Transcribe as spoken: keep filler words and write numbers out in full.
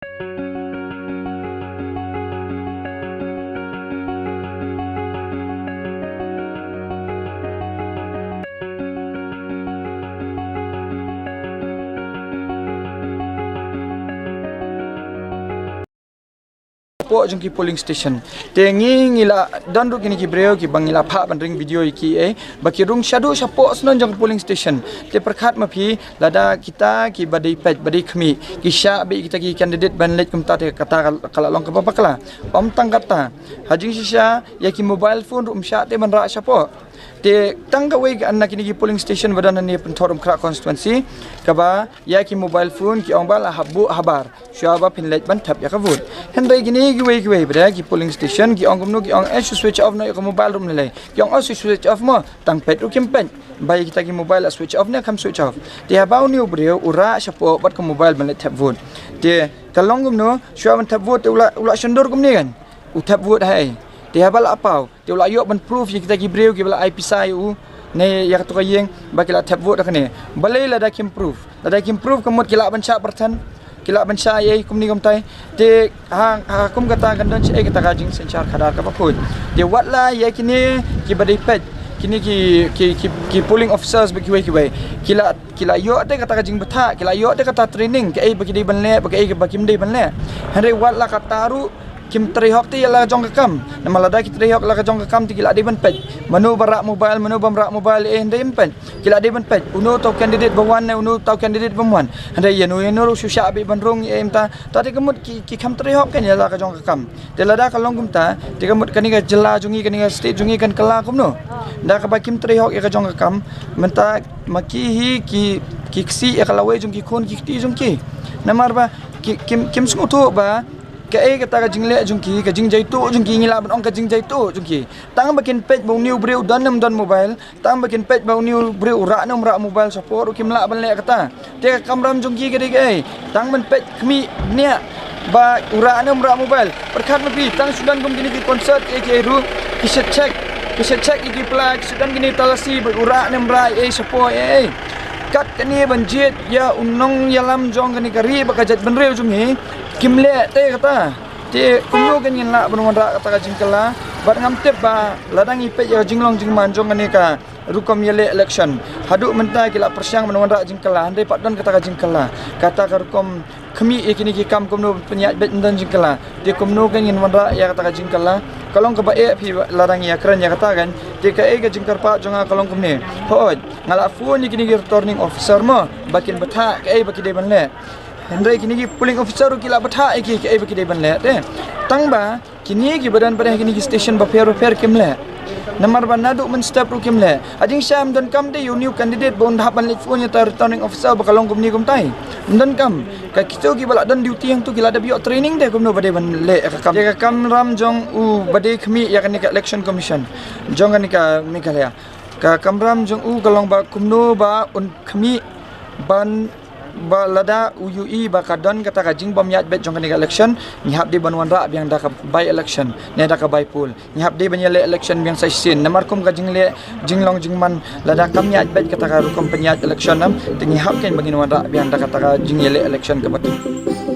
Shapoh jong ki polling station. Te ngi ngi la don ruh kine ki briew kiba ngi la phah ban ring video ïa ki, eh, ba ki rung shaduh shapoh shnong jong ki polling station. Te pyrkhat ma phi, lada kita kiba dei peit, ba dei khmih, ki shah beit kita ki candidate ban leit kumta, te kata ka, ka la long kaba bakla. Ym tang kata, ha jingshisha ïa ki mobile phone ruh ym shah te ban rah shapoh. Te tang kawei ka na kine ki polling station ba don hangne Pynthorumkhrah constituency, kaba ïa ki mobile phone ki ong ba la hap buh habar shuwa ba phin leit ban thep ïa ka vote. Hynrei kine kiwei kiwei ba da ki polling station ki ong kumno, ki ong, eh, shu switch off noh ïa ka mobile ruh ym lei. Ki ong, oh, shu switch off mo, tang peit ruh kim peit ba ïa kita ki mobile la switch off ne kam switch off. Te haba une u briew u rah shapoh bad ka mobile ban leit thep vote, te ka long kumno, shuwa ban thep vote te u la, u la shon dur kumne kan, u thep vote ha ei? Te haba la paw, te u la ïoh ban proof ïa kita ki briew kiba la ai pisa ïa u ne ïa kato ka ïing ba ki la thep vote ha kane? Balei lada kim proof? Lada kim proof ka mut ki lah ban shah pyrthen, ki lah ban shah ei ei kumne kumtai. Te ha, ha kum kata kan don shaei kata ka jingsynshar khadar kaba khuid. Te wat la ïa kine kiba dei peit, kine ki, ki, ki, ki polling officers ba kiwei kiwei, ki la, ki la ïoh te kata ka jingbthah, ki la ïoh te kata training, kaei ba ki dei ban leh bad kaei ba kim dei ban leh. Hynrei wat la kata ruh kim trei hok te ïa la ka jong ka kam. Namar lada ki trei hok la ka jong ka kam te ki la dei ban peit mano ba rah mobile, mano bym rah mobile, eh, hynrei ym peit. Ki la dei ban peit uno uta u candidate ba wan ne uno uta u candidate bym wan. Hynrei ïano ïano ruh shu shah beit ban rung, eh, mynta. Ta te ka mut ki, ki kham trei hok kein ïa la ka jong ka kam. Te lada ka long kumta te ka mut kane ka jylla jong ngi, kane ka state jong ngi kan kylla kumno? Da kaba kim trei hok ïa ka jong ka kam, mynta ma ki hi ki, ki ksih ïa ka lawei jong ki khun ki kti jong ki. Namar ba ki, kim, kim sngewthuh ba kaei kata ka jingleh jong ki, ka jingjaituh jong ki, ngi lah ban ong ka jingjaituh jong ki. Tang ba kin peit ba une u briew u don ne ym don mobile, tang ba kin peit ba une u briew u rah ne ym rah mobile shapoh ruh kim lah ban leh kata. Te ka kamram jong ki ka dei kaei? Tang ban peit khmih bniah ba u rah ne ym rah mobile. Pyrkhat ma phi, tang shu don kum kine ki concert kiei kiei ruh, ki shet check, ki shet check ïa ki pla, ki shu don kine talasi ba u rah ne ym rah ei ei shapoh ei ei. Kat kane ban jied ïa u nongïalam jong kane ka ri bad ka jaitbynriew jong ngi, kim leh te kata. Te kumno kan ngin lah ban wanrah kata ka jingkylla? Bad ngam tip ba lada ngi peit ïa ka jinglong jingman jong kane ka rukom ïaleh election, haduh mynta ki la pyrshang ban wanrah jingkylla, hynrei pat don kata ka jingkylla. Kata ka rukom khmih ïa kine ki kam kumno ban pynïaid beit, ym don jingkylla. Te kumno kan ngin wanrah ïa kata ka jingkylla? Ka long kaba eh phi lada ngi ïakren ïa kata kan. Te kaei ka jingkyrpad jong nga ka long kumne. Hooid, nga la phone ïa kine ki returning officer mo ba kin bthah kaei ba ki dei ban leh. Hynrei kine ki polling officer ruh ki la bthah ïa ki kaei ba ki dei ban leh te. Tang ba kine kiba don pat ha kine ki station bapher bapher kim leh. Namar ba naduh mynstep ruh kim leh. Ha jingshisha ym donkam te ïa une u candidate ba un hap ban leit phone ïa uta u returning officer ba ka long kumne kumtai. Ym donkam. Ka kito kiba la don duty hangto ki la dep ïoh training te kumno ba dei ban leh ïa ka kam. Ïa ka kamram jong u ba dei khmih ïa kane ka Election Commission jong kane ka Meghalaya. Ka kamram jong u ka long ba kumno ba un khmih ban, ba lada u ïohi ba ka don kata ka jingbym ïaid beit jong kane ka election, ngi hap dei ban wanrah biang da ka by election ne da ka by poll. Ngi hap dei ban ïaleh election biang sa shisien. Namar kum ka jingleh jinglong jingman, lada kam ïaid beit kata ka rukom pynïaid election, nam, te ngi hap kein ba ngin wanrah biang da kata ka jingïaleh election kaba tu.